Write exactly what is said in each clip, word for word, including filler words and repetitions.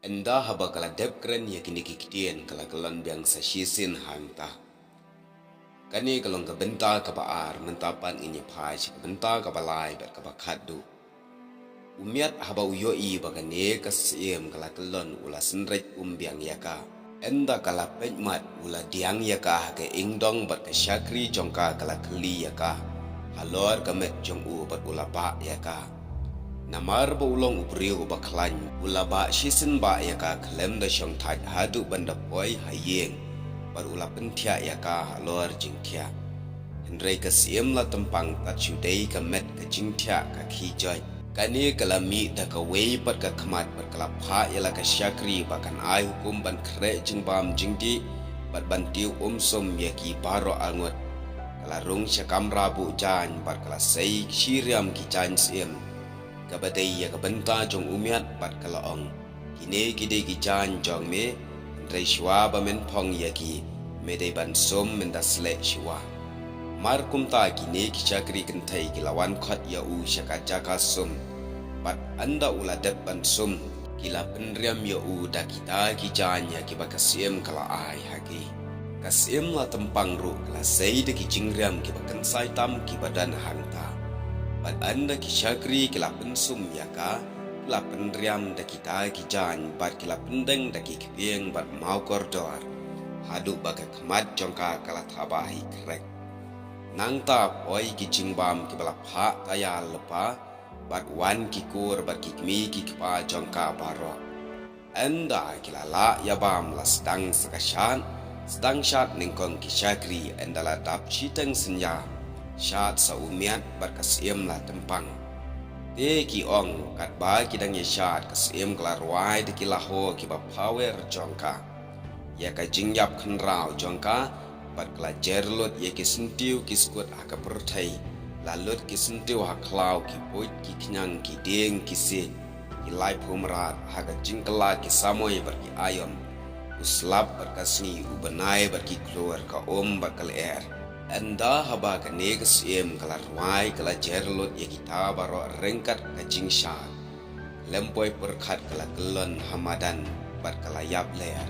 Ynda haba ka la dep kren ïa kine ki ktien ka la kyllon biang sa shisien hangta. Kane ka long ka bynta kaba ar, mynta pat ngin ïa phai sha ka bynta kaba lai bad kaba khatduh. U miat haba u ïohi ba kane ka syiem ka la kyllon u la synreit um biang ïa ka. Ynda ka la peit mat u la diang ïa ka ha ka ingdong bad ka shakri jong ka ka la kylli ïa ka halor ka met jong u bad u la bah ïa ka. Namar ba u long u briew uba khlaiñ u la bah shisien bah ïa ka khlem da shong thait haduh ban da poi ha ïing bad u la pynthiah ïa ka halor jingthiah. Hynrei ka syiem la tympang tat shu dei ka met ka jingthiah ka khie joit. Kane ka la mih da kawei pat ka khmat bad ka la phah ïa la ka shakri ba kan ai hukum ban khreh jingbam jingdih bad ban tiew um sum ïa ki baroh arngut. Ka la rung sha kamra buh jaiñ bad ka la sei shi riam ki jaiñ syiem kaba dei ïa ka bynta jong u miat bad ka la ong, kine ki dei ki jaiñ jong me, hynrei shuwa ba men phong ïa ki me dei ban sum mynta sleh shuwa. Mar kumta kine ki shakri kynthei ki la wan khot ïa u sha ka jaka sum bad ynda u la dep ban sum ki la pynriam ïa u da kita ki jaiñ ïa kiba ka syiem ka la ai ha ki. Ka syiem la tympang ruh ka la sei da ki jingriam kiba kynsai tam kiba don hangta. Bad ynda ki shakri ki la pynsum ïa ka ki la pynriam da kita ki jaiñ bad ki la pyndeng da ki kpieng bad maw kordor haduh ba ka khmat jong ka ka la thaba hi krek. Nangta poi ki jingbam kiba la phah tayar lypa bad wan ki kur bad ki kmie ki kpa jong ka baroh. Ynda ki la lah ïa bam la sdang sa ka shad, sdang shad nyngkong ki shakri ynda la dap shiteng synñia. Shad sa u miat bad ka syiem la tympang. Te ki ong katba ki dang ïa shad ka syiem ka la rwai da ki laho kiba phawer jong ka ïa ka jingïap khynraw jong ka bad ka la jer lut ïa ki syntiew ki skut ha ka pyrthei. La lut ki syntiew ha khlaw, ki puit, ki khñiang, ki dieng, ki siej, ki laiphew mrad, ha ka jingkylla ki samoi bad ki aïom, u slap bad ka sngi, u bnai bad ki khlur, ka um bad ka lyer. Ynda haba kane ka syiem ka la rwai ka la jer lut ïa kita baroh ryngkat ka jingshad. Lem poi pyrkhat ka la kyllon ha madan bad ka la ïap ler.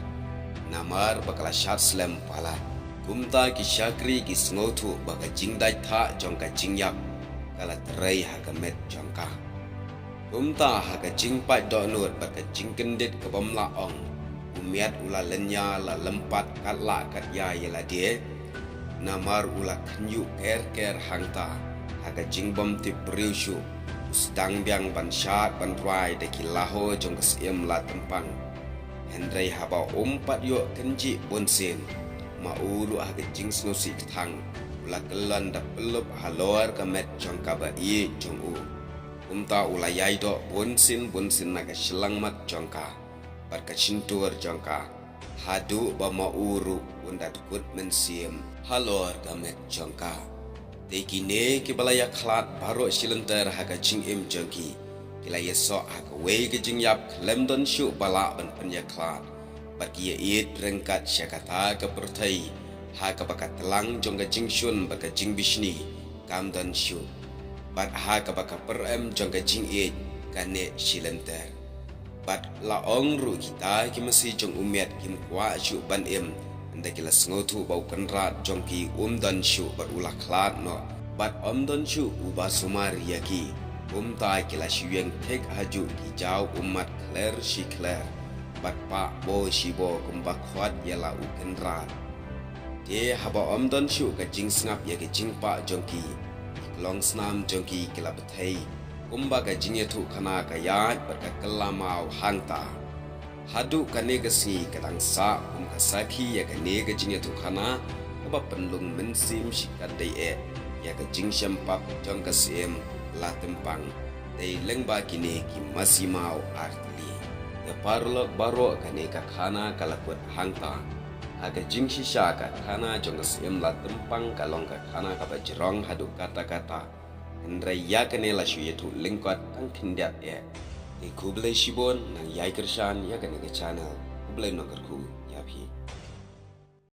Namar ba ka la shad slem palat. Kumta ki shakri ki sngewthuh ba ka jingdait thah jong ka jingïap ka la trei ha ka met jong ka. Kumta ha ka jingpait dohnud bad ka jingkyndit ka bym lah ong, u miat u la lynñia la lympat kat lah kat ïa ïa lade. Namar u la khynñiuh ker ker hangta ha ka jingbym tip briew shuh. U sdang biang ban shad ban rwai da ki laho jong ka syiem la tympang. Hynrei haba um pat ïoh kynjih bunsien, ma u ruh ha ka jingsngewsih kthang u la kyllon da pyllup halor ka met jong ka ba ïeit jong u. Kumta u la ïai doh bunsien bunsien na ka shyllangmat jong ka bad ka shyntur jong ka, haduh ba ma u ruh un da dkut mynsiem halor ka met jong ka. Te kine kiba la ïakhlad baroh shi lynter ha ka jingim jong ki, ki la ïasoh ha kawei ka jingïap khlem don shuh ba lah ban pynïakhlad. Bad ki ïaieit ryngkat sha kata ka pyrthei ha kaba ka tlang jong ka jingshun bad ka jingbishni kam don shuh. Bad ha kaba ka pyrem jong ka jingïeit ka neh shi lynter. Bad la ong ruh kita ki masi jong u miat kim kwah shuh ban im, ynda ki la sngewthuh ba u kynrad jong ki um don shuh bad u la khlad noh bad ym don shuh uba sumar ïa ki. Kumta ki la shu ïeng thik hajuh ki jaw ummat khler shi khler bad pah bo shi bo kumba khot ïa la u kynrad. Te haba ym don shuh ka jingsngap ïa ka jingpah jong ki, ki klong snam jong ki ki la bthei kumba ka jingïathuhkhana ka ïaid bad ka kylla maw hangta. Haduh kane ka sngi ka dang sah kum ka sakhi ïa kane ka jingïathuhkhana kaba pynlong mynsiem shikatdei eh ïa ka jingshem pap jong ka syiem la tympang. Dei lyngba kine ki masi maw artylli. Ïa paralok baroh, kane ka khana ka la kut hangta. Ha ka jingshisha ka khana jong ka syiem la tympang ka long ka khana kaba jrong haduh katta katta. Hynrei ïa kane la shu ïathuh lyngkot tang khyndiat eh. Te khublei shibun, nang ïai kyrshan ïa kane ka channel. Khublei nongkyrkhu ïa phi.